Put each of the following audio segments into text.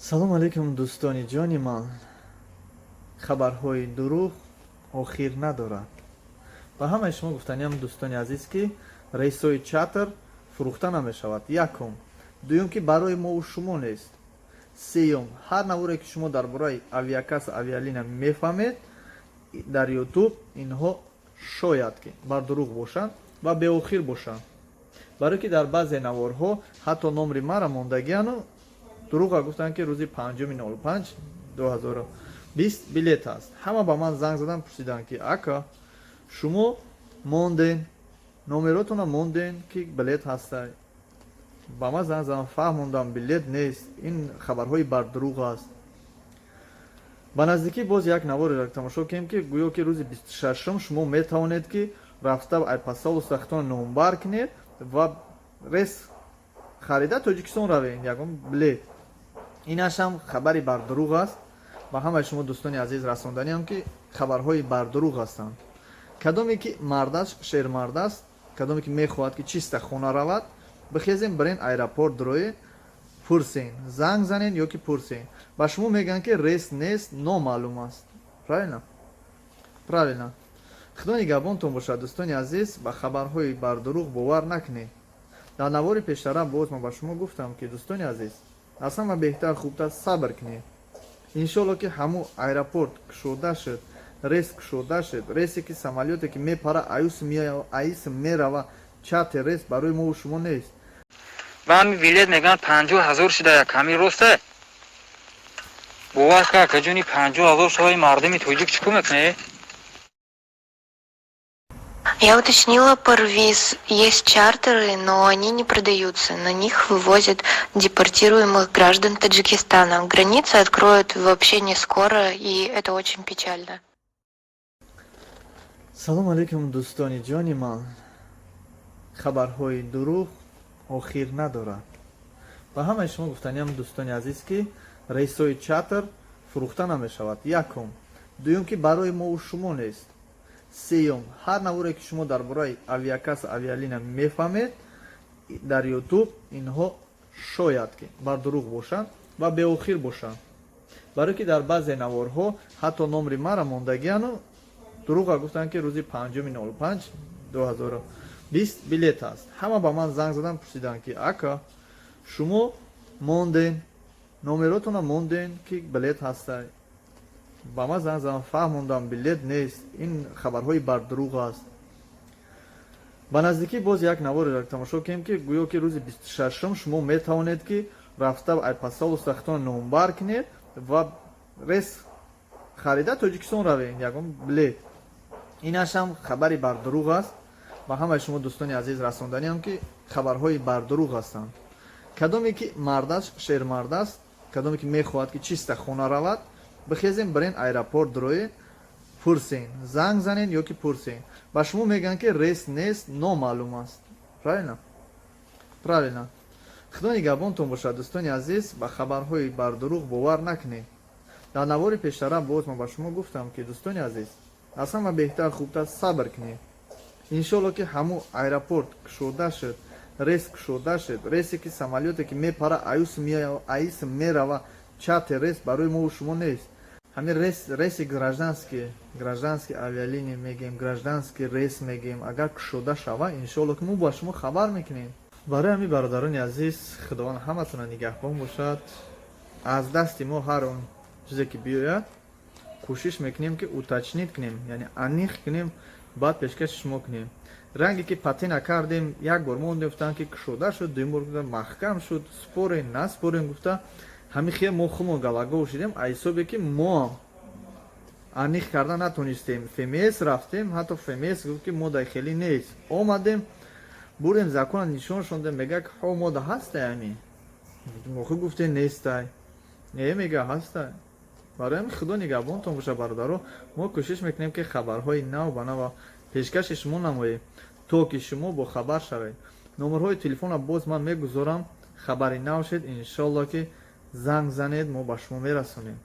Салом алейкум, дӯстони ҷони ман. Хабарҳои дурӯғ охир надорад. Ба ҳамаи шумо гуфтаниам, дӯстони азиз, ки рейсҳои чартер фурӯхта намешавад, якум. Дуюм, ки барои мову шумо нест. Сеюм, ҳар наворе, ки шумо дар бораи авиакасса, авиалиния мефаҳмед дар Ютуб, инҳо шояд ки бар дурӯғ бошанд ва беохир бошанд, барое ки дар баъзе наворҳо ҳатто номри мара мондагиану дурӯға гуфтанд, ки рӯзи 5-и 05-2020 билет аст. Ҳама ба ман занг задан, пурсиданд, ки ака, шумо монден, номеротона монден, ки билет ҳастай. Ба ман занг задан, фаҳмондам, билет нест, ин хабарҳои бардурӯғ аст. Ба наздикӣ боз як наворе тамошо кунем, ки гӯё ки рӯзи 26-ум шумо метавонед, ки рафта айпасалу сахтон номбар кунед ва рейс харида Тоҷикистон равед, ягон билет. Инашам хабари бардурӯғ аст. Ба ҳамаи шумо, дӯстони азиз, расонданиам, ки хабарҳои бардурӯғ ҳастанд. Кадоме ки мардаш шермард аст, кадоме ки мехоҳад, ки чиста хона равад, бихезем, бирен аэропорт, дуроед, пурсен, занг занен ё ки пурсен. Ба шумо мегӯянд, ки рейс нест, номаълум аст. Правильно, правильно. Худо нигаҳбонтон бошад, дӯстони азиз. Ба хабарҳои бардурӯғ бовар накунед. Дар навори пештара боз ман ба шумо гуфтам, ки, дӯстони азиз, аз ҳама беҳтар, хубтар сабр кунед. Иншолло, ки ҳамун аэропорт кушода шуд, рейс кушода шуд. Рейсе ки самолёте ки мепара, аюс аис мерава, чартер рейс барои мову шумо нест. Ба ҳами билет мегӯянд 50 000 шуда, як ҳами росте? Бовар ка, акаҷони, 50 000 шаваи, мардуми тоҷик чӣ кор мекунед? Я уточнила Парвиз. Есть чартеры, но они не продаются. На них вывозят депортируемых граждан Таджикистана. Границы откроют вообще не скоро, и это очень печально. Салом алейкум, дӯстони ҷони ман. Хабарҳои дурӯғ охир надорад. Ба ҳамаи шумо гуфтаниам, дӯстони азиз, ки рейсҳои чартер фурӯхта намешавад, якум. Дуюм, ки барои мову шумо нест. Сеюм, ҳар наворе, ки шумо дар бораи авиакасса, авиалиния мефаҳмед дар Ютуб, инҳо шояд ки бар дурӯғ бошанд ва беохир бошанд, барое ки дар баъзе наворҳо ҳатто номри мара мондагиану дурӯға гуфтанд, ки рӯзи 5-и 05-2020 билет аст. Ҳама ба ман занг задан, пурсиданд, ки ака, шумо монден, номеротона монден, ки билет ҳастай. Ба ман занг задан, фаҳмондам, билет нест, ин хабарҳои бардурӯғ аст. Ба наздикӣ боз як наворе тамошо кунем, ки гӯё ки рӯзи 26-ум шумо метавонед, ки рафта айпасалу сахтон номбар кунед ва рейс харида Тоҷикистон равед, ягон билет. Инашам хабари бардурӯғ аст. Ба ҳамаи шумо, дӯстони азиз, расонданиам, ки хабарҳои бардурӯғ ҳастанд. Кадоме ки мардаш шермард аст, кадоме ки мехоҳад, ки чиста хона равад, бихезем, бирен аэропорт, дуроед, пурсен, занг занен ё ки пурсен. Ба шумо мегӯянд, ки рейс нест, номаълум аст. Правильно, правильно. Худо нигаҳбонтон бошад, дӯстони азиз. Ба хабарҳои бардурӯғ бовар накунед. Дар навори пештара боз ман ба шумо гуфтам, ки, дӯстони азиз, аз ҳама беҳтар, хубтар сабр кунед. Иншолло, ки ҳамун аэропорт кушода шуд, рейс кушода шуд. Рейсе ки самолёте ки мепара, аюс аис мерава, чартер рейс барои мову шумо нест. Ҳамин рейс, рейси гражданский, гражданский авиалиния мегӯем, гражданский рейс мегӯем, агар кушода шава, иншоалло, ки мо ба шумо хабар мекунем. Барои ҳамин, бародарони азиз, Худованд ҳаматона нигаҳбон бошад. Аз дасти мо ҳар он чизе ки биёяд, кӯшиш мекунем, ки уточнить кунем, яъне аниқ кунем, баъд пешкаши шумо кунем. Ранге ки патина кардем, як бор мо гуфтанд, ки кушода шуд, дуюм бор маҳкам шуд, спорен, наспорен гуфта, ҳамин хел мо хумо галагов шудем. А ҳисобе ки моам аниқ карда натонистем, ФМС рафтем, ҳатто ФМС гуфт, ки мода хеле нест. Омадем, бурдем, закона нишон шондем, мега, ки ҳо, мода ҳастай. Ами мохи гуфте, нестай, не, мега, ҳастай. Барои ҳамин Худо нигаҳбонтон боша, бародаро. Мо кӯшиш мекунем, ки хабарҳои нав ба нава пешкаши шумо намоем, то ки шумо бохабар шавед. Номерҳои телефона боз ман мегузорам. Хабари нав шед, иншоалло, ки занг занед, мо ба шумо мерасонем,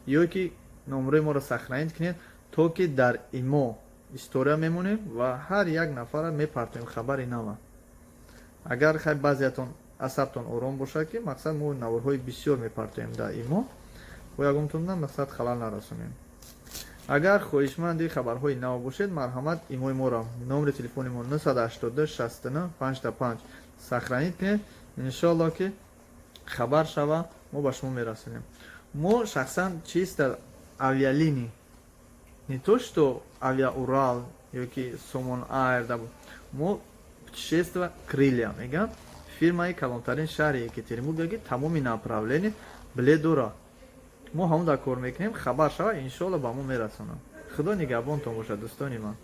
ё ки номерои моро сохранить кунед, то ки дар имо история мемонем ва ҳар як нафара мепартоем хабари нава. Агар хай баъзеятон асабтон ором бошад, ки мақсад мо наворҳои бисёр мепартоем дар имо, бо ягонтонна мақсад халал нарасонем. Агар хоҳишманди хабарҳои нав бошед, марҳамат, имои моро, номери телефони мо 982 69 55, сохранить кунед. Иншоалло, ки хабар шава, мо ба шумо мерасонем. Мо шахсан чисто авиалинии, не то что Авиаурал ёки Сомон Айр, мо путешество Крылья мегӯям, фирмаи калонтарин шаҳри Екатеринбург, ки тамоми направление билет дора. Мо ҳамон дар кор мекунем. Хабар шава, иншоалло, ба мо мерасонам. Худо нигаҳбонтон бошад, дӯстони ман.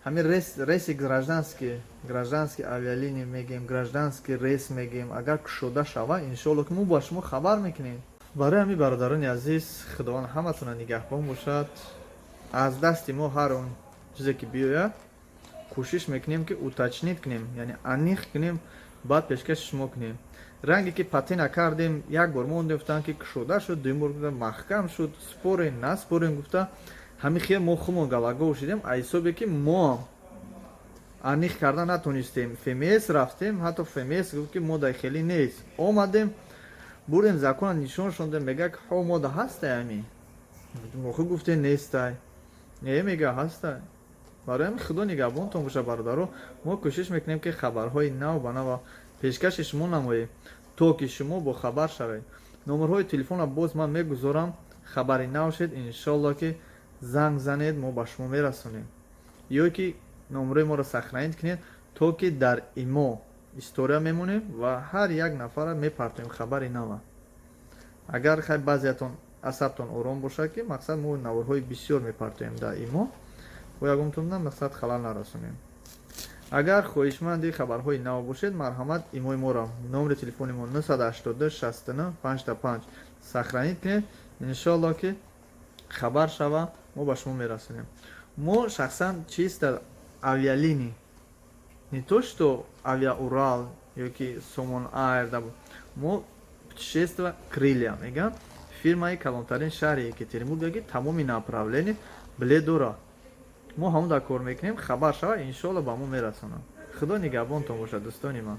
Ҳамин рейси гражданский авиалинии мегӯем, гражданский рейс мегӯем, агар кушода шава, иншоалло, ки мо ба шумо хабар мекунем. Барои ҳамин, бародарони азиз, Худованд ҳаматона нигаҳбон бошад. Аз дасти мо ҳар он чизе ки биёяд, кӯшиш мекунем, ки уточнить кунем, яъне аниқ кунем, баъд пешкаши шумо кунем. Ранге ки патина кардем, як бор мондем, гуфтанд, ки кушода шуд, дуюм бор гуфтанд, маҳкам шуд, спорен наспорен гуфта, ҳамин хел мо хумон галагов шудем, аз ҳисобе ки мо аниқ карда натонистем. ФМС рафтем, ҳатто ФМС гуфт, ки мода хеле нест. Омадем, бурдем, закона нишон шондем, мега, ки ҳо, мода ҳастай. Ами охи гуфте нестай, не, мега, ҳастай. Барои ҳамин Худо нигаҳбонтон боша, бародаро. Мо кӯшиш мекунем, ки хабарҳои нав ба нава пешкаши шумо намоем, то ки шумо бохабар шавед. Номерҳои телефонро боз ман мегузорам. Хабари нав шед, иншоалло, ки занг занед, мо ба шумо мерасонем, ё ки номерои моро сохранить кунед, то ки дар имо история мемонем ва ҳар як нафара мепартоем хабари нава. Агар хай баъзеятон асабтон ором бошад, ки мақсад мо наворҳои бисёр мепартоем дар имо, бо ягонтонна мақсад халал нарасонем. Агар хоҳишманди хабарҳои нав бошед, марҳамат, имои моро, номери телефони мо 982 69 55, сохранить кунед. Иншоалло, ки хабар шава, мо ба шумо мерасонем. Мо шахсан чисто авиалинии, не то что Авиаурал ёки Сомон Айр, мо путешество Крылья мегӯям, фирмаи калонтарин шаҳри Екатеринбург, ки тамоми направление билет дора. Мо ҳамон дар кор мекунем. Хабар шава, иншоалло, ба мо мерасонам. Худо нигаҳбонтон бошад, дӯстони ман.